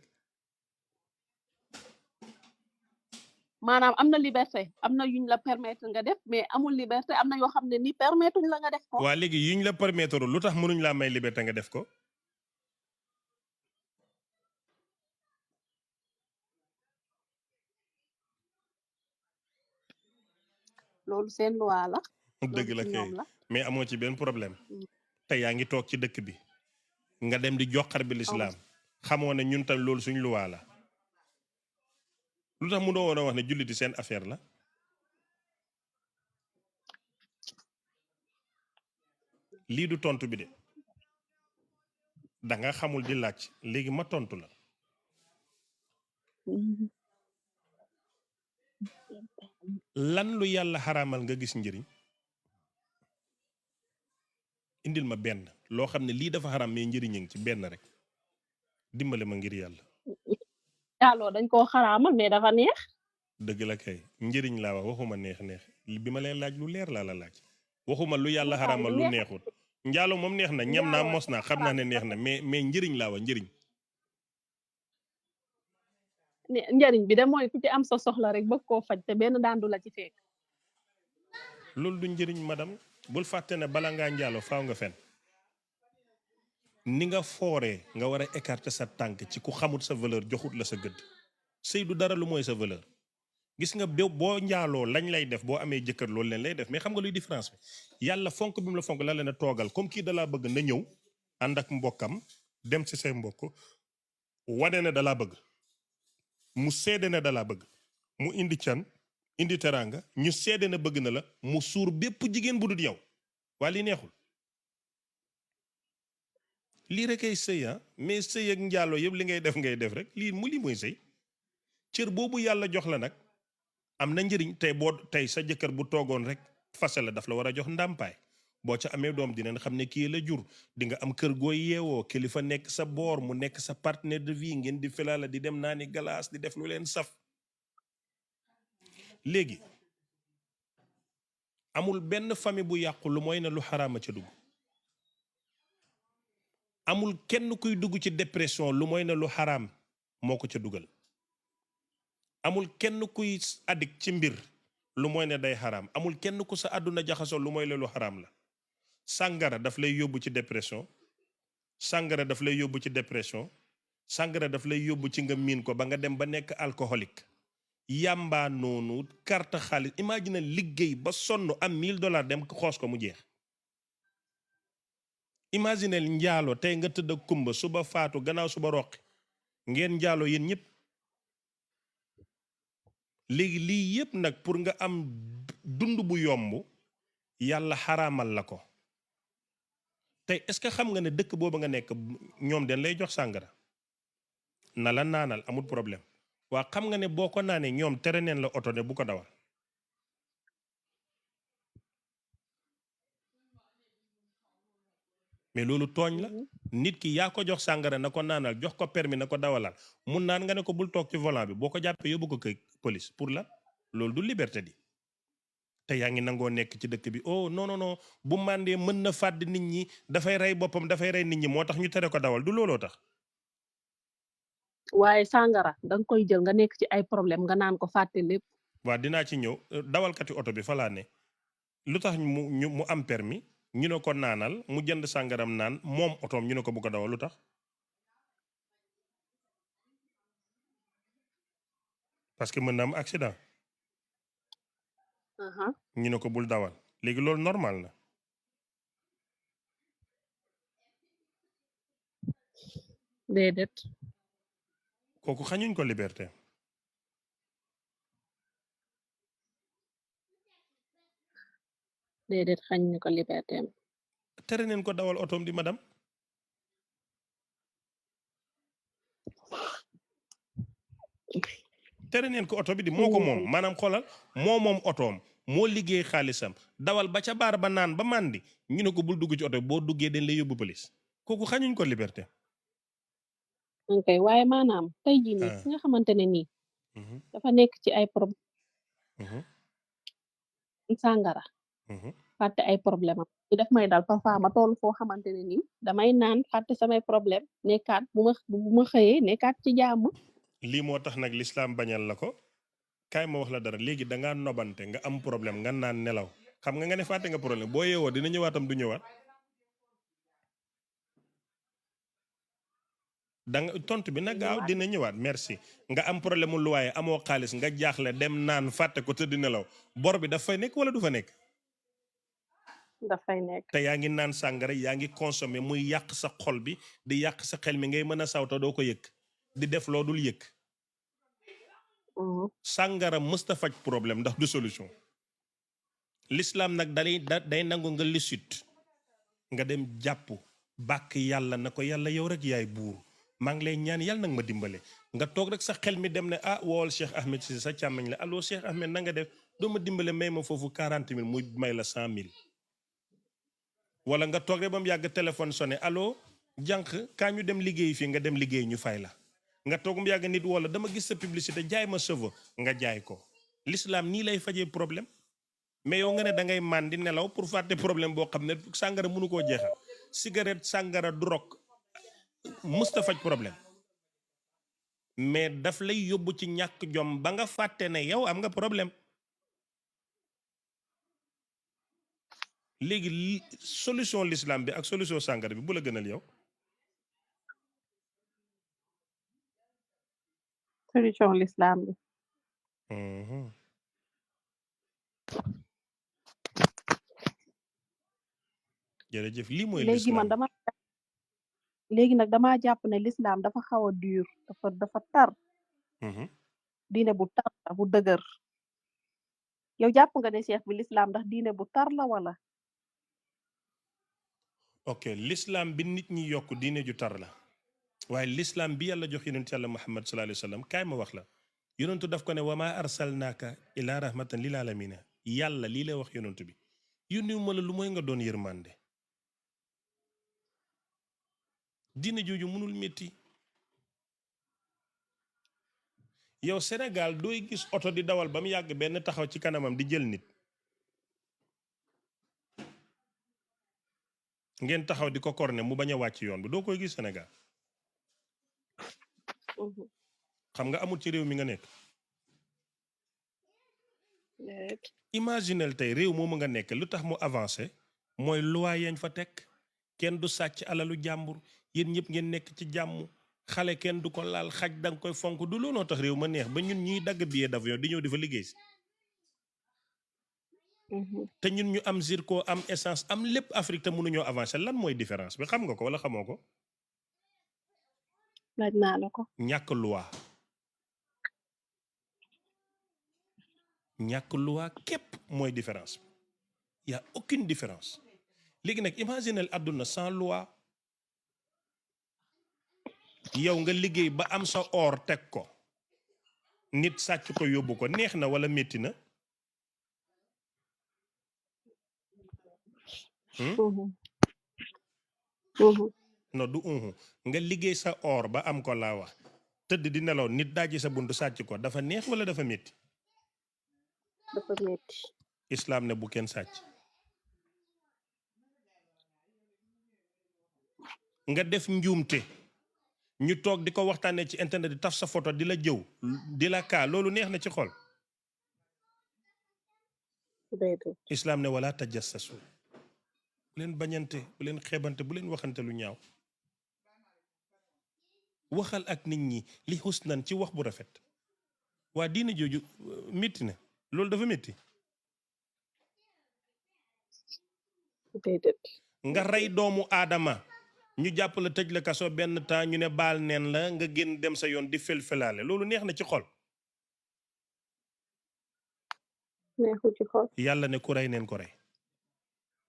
maanaam am na liberté am na yuñ la permettre nga def mais amul liberté am na yoo xam ne ni permettre uñ la nga def ko waa léegi yuñ la permettre lu tax mënuñ laa may liberté nga def ko loolu seen loi la dëgg la kay mais amoo ci benn problème te yaa ngi toog ci dëkk bi nga dem di joxar bi lislaam xamoo ne ñun tam loolu suñ loi la lu tax mu doo woon a wax ne julliti seen affaire la lii du tontu bi de da nga xamul di laaj léegi ma tontu la lan lu yàlla xaraamal nga gis njëriñ indil ma benn loo xam ne lii dafa xaraam mais njëriñ a ngi ci benn rek dimbale ma ngir yàlla yàlloo dañ koo xaraamal mais dafa neex dëgg la kay njëriñ laa wax waxuma neex bi ma lay laaj lu leer laa la laaj waxuma lu yàlla xaraamal lu neexut njaalo moom neex na ñam naa mos naa xam naa ne neex na mais njëriñ laa wax njëriñ njëriñ bi de mooy ku ci am sa soxla rek bëgg koo faj te benn daan du la ci fekk loolu du njëriñ madame bul fàtte ne bala ngaa njaalo faaw nga fen ni nga fooree nga war a écarter sa tànk ci ku xamut sa valeur joxut la sa gëdd sëy du dara lu mooy sa valeur gis nga boo njaaloo lañ lay def boo amee jëkkër loolu leen lay def mais xam nga luy différence bi yàlla fonk bi mu la fonk la leen a toogal comme kii dalaa bëgg na ñëw ànd ak mbokkam dem ci say mbokk wane ne dalaa bëgg mu seede ne dalaa bëgg mu indi can indi teraanga ñu seede ne bëgg na la mu suur bépp jigéen bu dul yow waa lii neexul lii rek ay sëy mais sëy ak njaaloo yëpp li ngay def rek lii mooy sëy cër boobu yàlla jox la nag am na njëriñ. tey sa jëkkër bu toogoon rek fase la daf la war a jox ndàmpaay. boo ca amee doom dinañ xam ne kii la jur. di nga am kër gooy yeewoo kilifa nekk sa boor mu nekk sa partenaire de vie ngeen di felala di dem naani galaas di def lu leen saf. léegi amul benn famille bu yàqu lu mooy ne lu xaraama ca dugg. amul kenn kuy dugg ci dépression lu mooy ne lu xaraam moo ko ca dugal. amul kenn kuy addict ci mbir lu mooy ne day xaraam. amul kenn ku sa àdduna jaxasoo lu mooy ne lu xaraam la. sàngara daf lay yóbbu ci dépression. sàngara daf lay yóbbu ci dépression. sàngara daf lay yóbbu ci nga miin ko ba nga dem ba nekk alcoolique. yàmbaa noonu carte xaalis imagine liggéey ba sonn am $1000 dem xoos ko mu jeex. imagine njaalo tey nga tëdd ak kumba suba faatu gannaaw suba roqi ngeen njaalo yéen ñëpp. léegi lii yëpp nag pour nga am dund bu yomb yàlla xaraamal la ko. tey est-ce que xam nga ne dëkk boobu nga nekk ñoom den lay jox sàngara na la naanal amul problème. waa xam nga ne boo ko naanee ñoom tere neen la oto ne bu ko dawal. mais loolu tooñ la. nit ki yaa ko jox sàngara na ko naanal jox ko permis na ko dawalal mun naan nga ne ko bul toog ci volant bi boo ko jàppee yóbbu ko kay police pour la loolu du liberté di. te yaa ngi nangoo nekk ci dëkk bi oh non non non bu màndee mën na fàdd nit ñi dafay rey boppam dafay rey nit ñi moo tax ñu tere ko dawal du looloo tax. waaye sàngara danga koy jël nga nekk ci ay problème nga naan ko fàtte lépp. waa dinaa ci ñëw dawalkati oto bi fa laa ne lu tax mu am permis ñu ne ko naanal mu jënd sàngaram naan moom otoom ñu ne ko bu ko dawal lu tax. parce que mën na am accident. ñu ne ko bul dawal léegi loolu normal na. déedéet. kooku xañuñ ko liberté. déedéet xañuñ ko liberté. tere neen ko dawal otoom di madame. tere neen ko oto bi di moo ko moom maanaam xoolal moom otoom moo liggéey xaalisam dawal ba ca baar ba naan ba màndi ñu ne ko bul dugg ci oto bi boo duggee dañ lay yóbbu police kooku xañuñ ko liberté. ok waaye maanaam tey jii nii ki nga xamante ne nii dafa nekk ci ay problème sàngara fàtte ay problème am ci daf may dal parfois ma toll foo xamante ne nii damay naan fàtte samay problème nekkaat bu ma xëyee nekkaat ci jàmm. lii moo tax nag lislaam bañal la ko kaay ma wax la dara léegi da ngaa nobante nga am problème nga naan nelaw xam nga ne fàtte nga problème boo yeewoo dina ñëwaatam du ñëwaat. danga tontu bi nag gaaw dina ñëwaat merci nga am problème mu luwaaye amoo xaalis nga jaaxle dem naan fàtte ko tëdd nelaw bor bi daf fay nekk wala du fa nekk. dafay nekk te yaa ngi naan sàngara yaa ngi consommé muy yàq sa xol bi di yàq sa xel mi ngay mën a sawta doo ko yëg di def loo dul yëg. sàngara mësta faj problème ndax du solution. l'islam nag day nangu nga lisut nga dem jàpp bàkk yàlla na ko yàlla yow rek yaay buur maa ngi lay ñaan yàlla nag ma dimbale nga toog rek sa xel mi dem ne wool Cheikh Ahmed si sa càmmiñ la allo Cheikh Ahmed na nga def doo ma dimbale may ma foofu 40 000 muy may la 100 000. wala nga toog rek ba mu yàgg téléphone sonné allo jànq kaa ñu dem liggéey fii nga dem liggéey ñu fay la. nga toog mu yàgg nit wala dama gis sa publicité jaay ma cheveux nga jaay ko. l'islam nii lay fajee problème mais yow nga ne da ngay màndi nelaw pour fàtte problème boo xam ne sàngara mënu koo jeexal cigarette sàngara drogue mësta faj problème mais daf lay yóbbu ci ñàkk jom ba nga fàtte ne yow am nga problème. léegi solution l'islam bi ak solution sàngara bi bu la gënal yow. solution l'islam bi. jërëjëf lii mooy léegi man léegi nag damaa jàpp ne l'islam dafa xaw a dur dafa tar. diine bu tar la bu dëgër. yow jàpp nga ne cheikh bi l'islam ndax diine bu tar la wala. ok l'islam bi nit ñi yokk diine ju tar la waaye l'islam bi yàlla jox yonent yàlla Muhammad sallallahu alayhi wa sallam kaay ma wax la yonentu daf ko ne wa ma arsalnaaka ila rahmatan lil alamina yàlla lii lay wax yonentu bi yónniwu ma la lu mooy nga doon yërmande diine jooju mënul métti yow Sénégal dooy gis oto di dawal ba mu yàgg benn taxaw ci kanamam di jël nit ngeen taxaw di ko korne mu bañ a wàcc yoon bi doo koy gis Sénégal xam nga amul ci réew mi nga nekk imaginel tey réew moomu nga nekk lu tax mu avancé mooy loi yañ fa teg kenn du sàcc alalu jàmbur yéen ñëpp ngeen nekk ci jàmm xale kenn du ko laal xaj danga koy fonk du looloo tax réew ma neex ba ñun ñuy dagg billet d'avion di ñëw di fa liggéey si te ñun ñu am zircon am essence am lépp Afrique te mënuñoo avancer lan mooy différence bi xam nga ko wala xamoo ko laaj naa la ko ñàkk loi képp mooy différence bi y a aucune différence léegi nag imaginel àdduna sans loi yow nga liggéey ba am sa or teg ko nit sàcc ko yóbbu ko neex na wala métti na non du nga liggéey sa or ba am ko laa wax tëdd di nelaw nit daaji sa buntu sàcc ko dafa neex wala dafa métti dafa métti islam ne bu kenn sàcc nga def njuumte ñu toog di ko waxtaanee ci internet di taf sa photo di la jëw di la kaa loolu neex na ci xol islam ne wala tajassasu bu leen bañante bu leen xeebante bu leen waxante lu ñaaw waxal ak nit ñi li husnan ci wax bu rafet waa diine jooju métti na loolu dafa métti nga rey doomu aadama ñu jàpp la tëj la kaso benn temps ñu ne baal neen la nga génn dem sa yoon di felfelaale loolu neex na ci xol neexu ci xol yàlla ne ku rey neen ko rey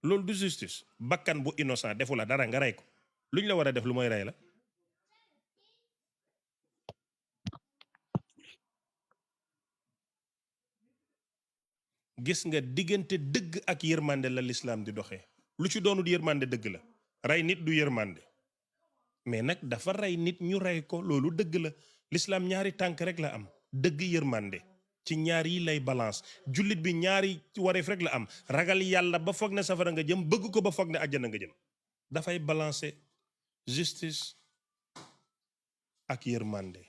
loolu du justice bakkan bu innocent defu la dara nga rey ko luñ la war a def lu mooy rey la gis nga diggante dëgg ak yërmande la lislaam di doxee lu ci doonul yërmande dëgg la rey nit du yërmande mais nag dafa rey nit ñu rey ko loolu dëgg la lislaam ñaari tànk rek la am dëgg yërmande ci ñaar yi lay balance jullit bi ñaari wareef rek la am ragal yàlla ba foog ne safara nga jëm bëgg ko ba foog ne àjjana nga jëm dafay balancer justice ak yërmande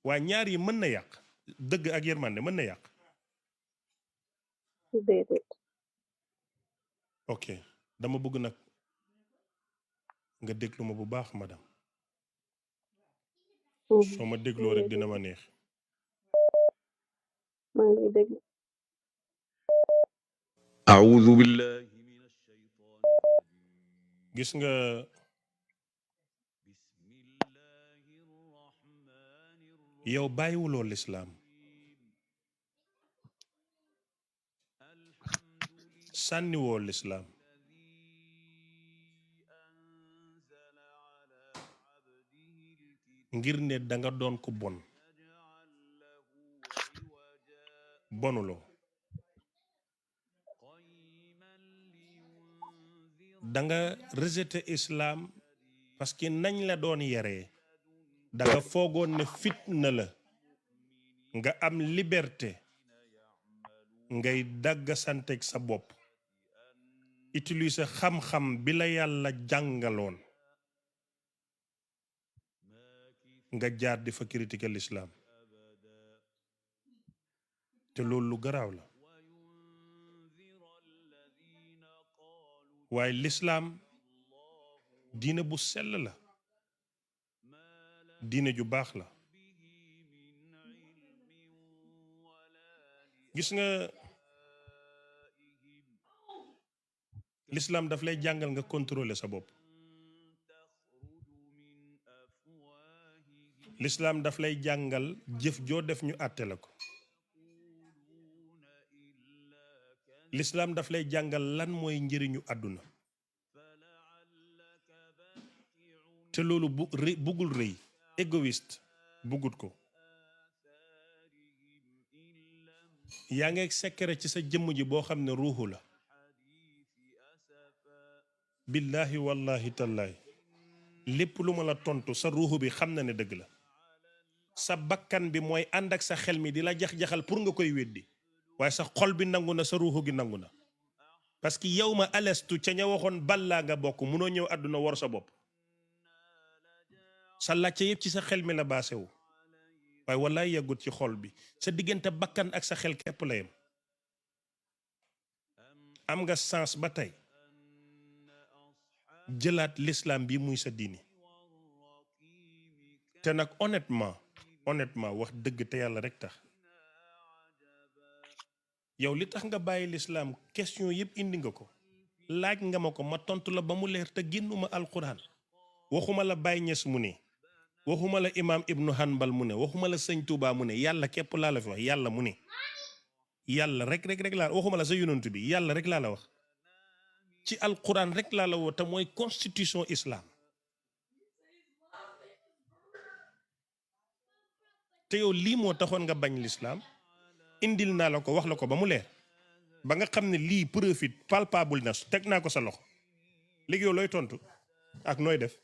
waaye ñaar yi mën na yàq dëgg ak yërmande mën na yàq déedéet ok dama bëgg nag nga déglu ma bu baax madame soo ma dégloo rek dina ma neex maa ngi lay déglu a'uuzu billahi minash shaytaani rajiim gis nga yow bàyyiwuloo lislaam sànniwoo lislaam ngir ne danga doon ku bon bonuloo danga rejeté islam parce que nañ la doon yaree danga foogoon ne fitna la nga am liberté ngay dagga santeeg sa bopp utiliser xam-xam bi la yàlla jàngaloon nga jaar di fa critiquer l'islam te loolu lu garaaw la waaye l'islam diine bu sell la diine ju baax la gis nga l'islam daf lay jàngal nga contrôler sa bopp l'islam daf lay jàngal jëf joo def ñu àtte la ko l'islam daf lay jàngal lan mooy njëriñu àdduna te loolu buggul rëy égoïste buggut ko yaa ngi secret ci sa jëmm ji boo xam ne ruuxu la billahi wallahi tallahi lépp lu ma la tontu sa ruuxu bi xam na ne dëgg la sa bakkan bi mooy ànd ak sa xel mi di la jax-jaxal pour nga koy weddi waaye sa xol bi nangu na sa ruuxu gi nangu na parce que yow ma alestu ca ña waxoon ballaa nga bokk munoo ñëw àdduna war sa bopp sa làcce yëpp ci sa xel mi la baase wu waaye wallaay yeggut ci xol bi sa diggante bakkan ak sa xel képp la yem am nga sens ba tey jëlaat l'islam bi muy sa diini te nag honnêtement wax dëgg te yàlla rek tax yow li tax nga bàyyi l'islam question yëpp indi nga ko laaj nga ma ko ma tontu la ba mu leer te génnuma alquran waxuma la Baye Niass mu ne waxuma la imam Ibnu Hanbal mu ne waxuma la sëñ Touba mu ne yàlla képp laa la fi wax yàlla mu ne yàlla rek laa waxuma la sa yonent bi yàlla rek laa la wax ci alquran rek laa la woo te mooy constitution islam te yow lii moo taxoon nga bañ l'islam indil naa la ko wax la ko ba mu leer ba nga xam ne lii profit palpable na teg naa ko sa loxo léegi yow looy tontu ak nooy def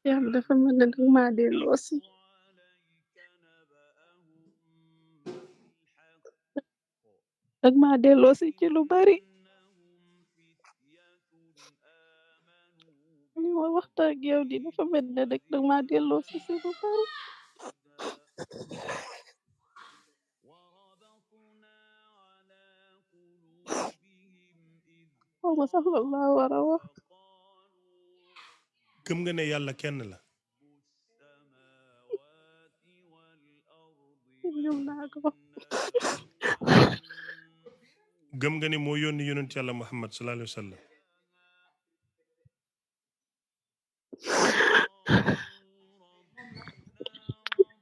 yàlla dafa mel ne danga maa delloo si ci lu bari li ma waxtaan ak yow di dafa mel ne rek danga maa delloo si lu bari xaw ma sax lan laa war a wax gëm nga ne yàlla kenn la ñëw naa ko gëm nga ne moo yónni yonent yàlla Muhammad sallallahu alayhi wa sallam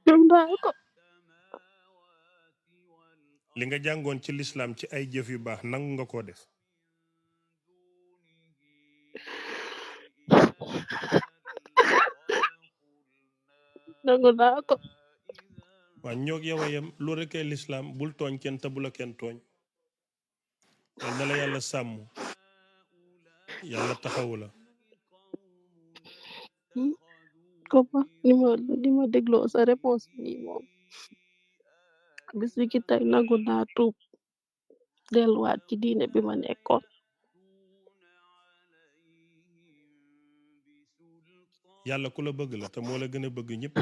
gëm naa ko li nga jàngoon ci l'islam ci ay jëf yu baax nangu nga koo def nangu naa ko waa ñoog yow a yem lu rekkee l'islam bul tooñ kenn te bu la kenn tooñ yal na la yàlla sàmm yàlla taxawu la comme ni ma dégloo sa réponse nii moom bis bi ki tey nangu naa tuub delluwaat ci diine bi ma nekkoon yàlla ku la bëgg la te moo la gën a bëgg ñëpp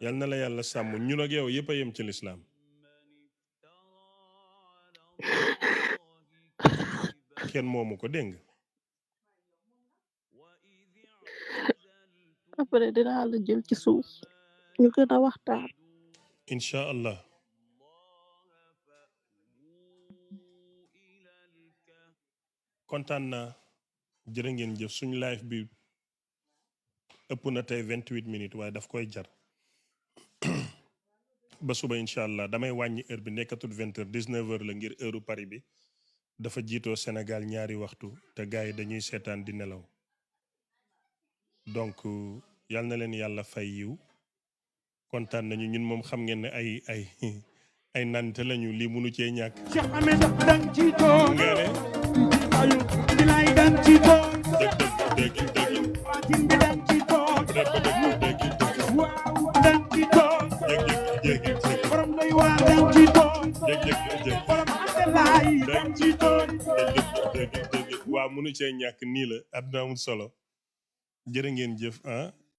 yal na la yàlla sàmm ñun ak yow yëpp a yem ci l'islam kenn moomu ko dégg nga après dinaa la jël ci suuf ñu gën a waxtaan incha allah kontaan naa jërë ngeen jëf suñu live bi ëpp na tey 28 minutes waaye daf koy jar ba suba incha allah damay wàññi heure bi nekkatul 20 heures 19 heures la ngir heure Paris bi dafa jiitoo Sénégal ñaari waxtu te gars yi dañuy seetaan di nelaw donc yal na leen yàlla fay yiw kontaan nañu ñun moom xam ngeen ne ay nante lañu lii mënu cee ñàkk. Cheikh Ahmed dang ci toog nga ne ayu bilay dang ci toog dëgg Fatim bi dang ci toog waaw dang ci toog borom doy waar dang ci toog borom Abdoulaye dang ci toog waaw mënu cee ñàkk nii la àdduna amul solo jërë ngeen jëf ah